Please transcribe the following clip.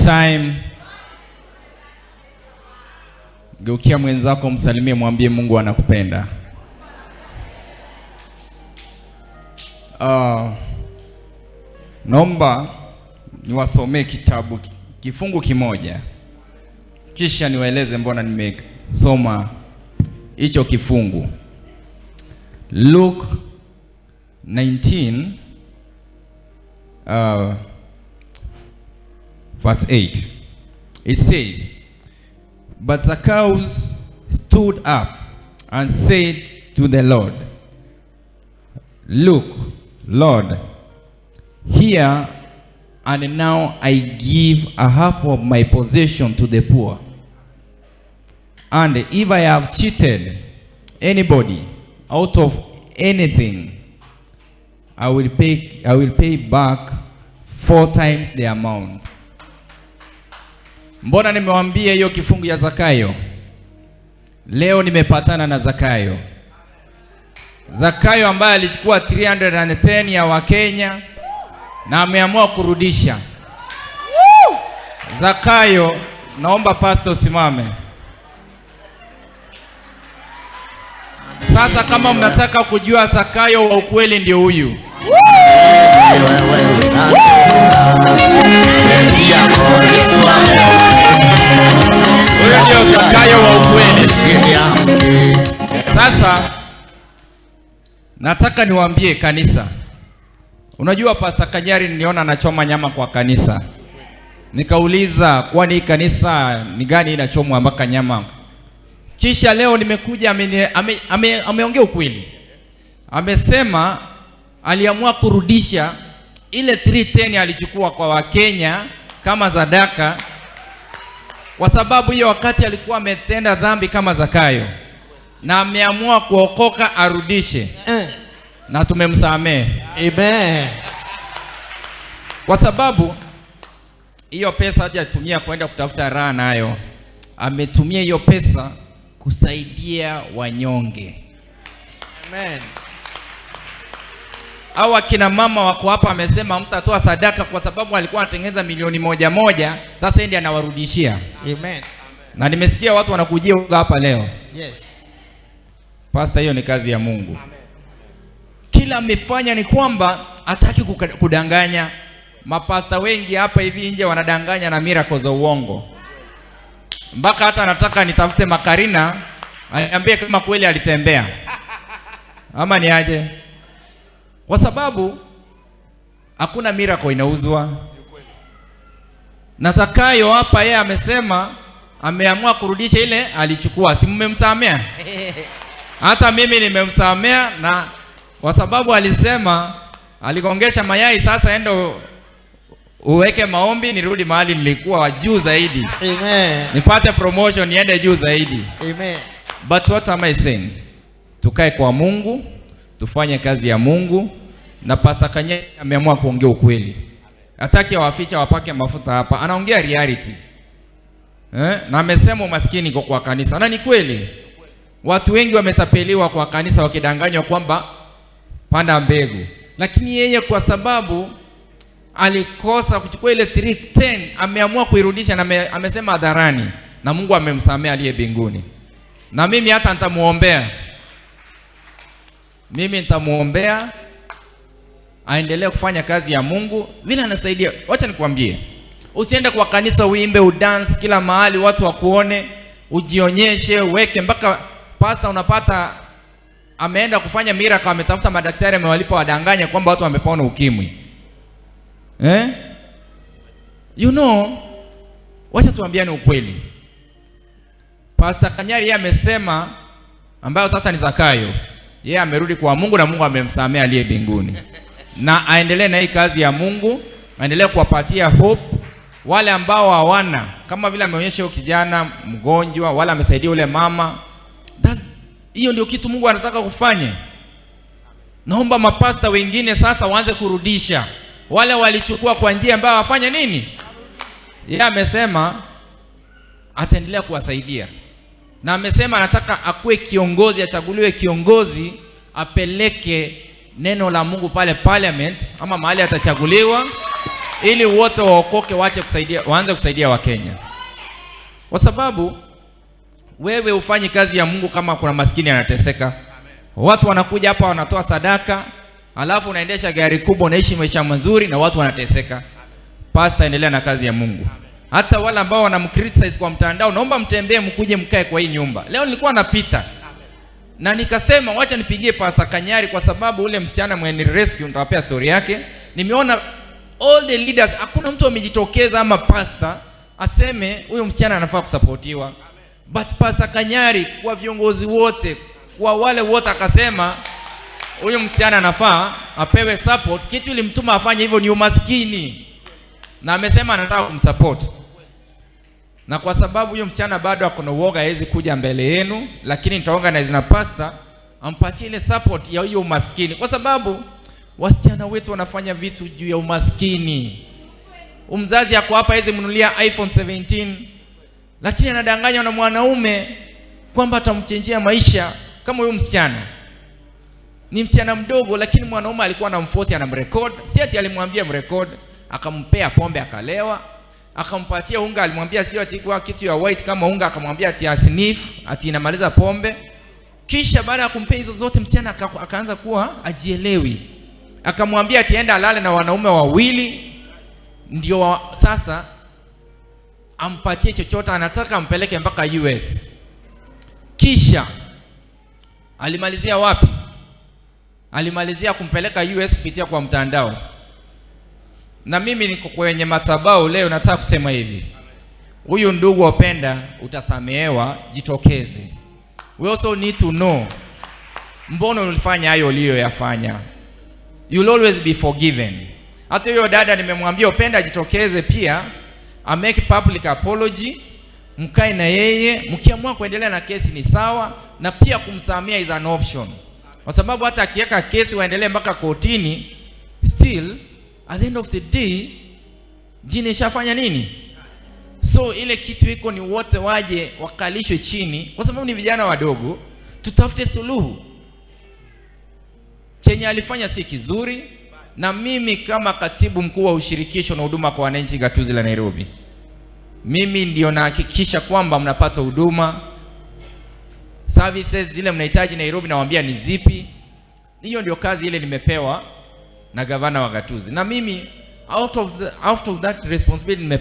time. Geukia mwenzako, msalimie, mwambie Mungu anakupenda. Naomba niwasomee kitabu kifungu kimoja, kisha niwaeleze mbona nimesoma hicho kifungu. Luke 19 verse 8. It says, "But Zacchaeus stood up and said to the Lord, 'Look, Lord, here and now I give a half of my possession to the poor. And if I have cheated anybody out of anything, I will pay back four times the amount.'" Mbona nimewambia hiyo kifungu ya Zakayo? Leo nimepatana na Zakayo. Zakayo ambaye alichukua 310 ya Wakenya na ameamua kurudisha. Zakayo, naomba pastor usimame. Sasa kama mnataka kujua Zakayo wa ukweli, ndio huyu. Huyo ndio Zakayo wa ukweli. Sasa nataka niwaambie kanisa. Unajua Pastor Kanyari niliona anachoma nyama kwa kanisa. Nikauliza, kwani hii kanisa ni gani inachomwa mpaka nyama? Kisha leo nimekuja, ameongea ukweli. Amesema aliamua kurudisha ile 310 alichukua kwa Wakenya kama sadaka, kwa sababu hiyo wakati alikuwa ametenda dhambi kama Zakayo, na ameamua kuokoka arudishe, na tumemsamehe. Amen. Kwa sababu hiyo pesa hajatumia kwenda kutafuta raha nayo, ametumia hiyo pesa kusaidia wanyonge. Amen. Au akina mama wako hapa, amesema mtatoa sadaka kwa sababu alikuwa anatengeneza milioni moja moja, sasa ndiye anawarudishia. Amen. Na nimesikia watu wanakujia hapa leo. Yes. Pastor, hiyo ni kazi ya Mungu. Amen. Kila amefanya ni kwamba hataki kudanganya. Mapasta wengi hapa hivi nje wanadanganya na miracle za uongo. Mpaka hata anataka nitafute Makarina aniambie kama kweli alitembea ama ni aje. Kwa sababu hakuna miracle inauzwa. Na Zakayo hapa yeye amesema ameamua kurudisha ile alichukua. Si mmemsamea? Hata mimi nimemsamea, na kwa sababu alisema aligongesha mayai, sasa enda uweke maombi nirudi mahali nilikuwa juu zaidi. Amen. Nipate promotion niende juu zaidi. Amen. But what am I saying? Tukae kwa Mungu, tufanye kazi ya Mungu, na Pastor Kanye ameamua kuongea ukweli. Hataki awaficha wapake mafuta hapa, anaongea reality. Na amesema umaskini kwa kanisa. Na ni kweli. Watu wengi wametapeliwa kwa kanisa wakidanganywa kwamba panda mbegu. Lakini yeye kwa sababu alikosa kuchukua ile 310 ameamua kuirudisha, na amesema hadharani, na Mungu amemsamea aliye mbinguni. Na mimi hata nitamuombea. Mimi nitamuombea aendelee kufanya kazi ya Mungu vile anasaidia. Wacha nikwambie, usiende kwa kanisa uimbe, udance kila mahali watu wakuone, ujionyeshe, uweke mpaka pastor unapata ameenda kufanya miracle, ametafuta madaktari, amewalipa wadanganye kwamba watu wamepona ukimwi. You know, wacha tuambiane ukweli. Pastor Kanyari amesema, ambayo sasa ni Zakayo, yeye amerudi kwa Mungu na Mungu amemsamea aliye mbinguni. Na aendelee na hii kazi ya Mungu, aendelee kuwapatia hope wale ambao hawana, kama vile ameonyesha huyo kijana mgonjwa, wala amesaidia ule mama. Hiyo ndio kitu Mungu anataka kufanye. Naomba mapasta wengine sasa waanze kurudisha wale walichukua kwa njia ambayo wafanye nini? Yeye amesema ataendelea kuwasaidia. Na amesema anataka akuwe kiongozi, achaguliwe kiongozi, apeleke neno la Mungu pale parliament ama mahali atachaguliwa. Ili wote waokoke, waache kusaidia, waanze kusaidia Wakenya, kwa sababu wewe hufanyi kazi ya Mungu kama kuna maskini anateseka. Watu wanakuja hapa wanatoa sadaka, alafu unaendesha gari kubwa, unaishi maisha mazuri na watu wanateseka. Pastor, endelea na kazi ya Mungu. Hata wale ambao wanamcriticize kwa mtandao, naomba mtembee, mkuje mkae kwa hii nyumba. Leo nilikuwa napita na nikasema wacha nipigie Pastor Kanyari kwa sababu ule msichana mwenye rescue, nitawapea story yake. Nimeona all the leaders, hakuna mtu amejitokeza ama pastor aseme huyu msichana anafaa kusapotiwa. But Pastor Kanyari kwa viongozi wote, kwa wale wote akasema huyu msichana anafaa apewe support. Kitu ilimtuma afanye hivyo ni umaskini, na amesema anataka kumsupport na kwa sababu huyo msichana bado ako na uoga, hawezi kuja mbele yenu, lakini nitaorganize na pastor ampatie ile support ya hiyo umaskini, kwa sababu wasichana wetu wanafanya vitu juu ya umaskini. Mzazi ako hapa hawezi mnunulia iPhone 17, lakini anadanganywa na mwanaume kwamba atamchenjea maisha. Kama huyo msichana ni msichana mdogo, lakini mwanaume alikuwa anamforce, anamrecord. Si ati alimwambia mrecord, akampea pombe akalewa, akampatia unga, alimwambia sio ati kwa kitu ya white kama unga, akamwambia ati asniff, ati inamaliza pombe. Kisha baada ya kumpea hizo zote, msichana akaanza kuwa ajielewi, akamwambia ati enda alale na wanaume wawili ndio sasa ampatie chochote anataka, ampeleke mpaka US. Kisha alimalizia wapi? Alimalizia kumpeleka US kupitia kwa mtandao. Na mimi niko kwenye madhabahu leo, nataka kusema hivi, huyu ndugu wapenda, utasamehewa, jitokeze. We also need to know mbona ulifanya hayo uliyoyafanya. You'll always be forgiven. Hata huyo dada nimemwambia upenda ajitokeze pia, a make public apology, mkae na yeye, mkiamua kuendelea na kesi ni sawa, na pia kumsamea is an option, kwa sababu hata akiweka kesi waendelee mpaka kotini, still at the end of the day jini ishafanya nini? So ile kitu iko ni wote waje wakalishwe chini, kwa sababu ni vijana wadogo, tutafute suluhu. Chenye alifanya si kizuri, na mimi kama katibu mkuu wa ushirikisho na huduma kwa wananchi gatuzi la Nairobi, mimi ndio nahakikisha kwamba mnapata huduma services zile mnahitaji Nairobi, nawaambia ni zipi. Hiyo ndio kazi ile nimepewa na gavana wa gatuzi, na mimi out of that responsibility nime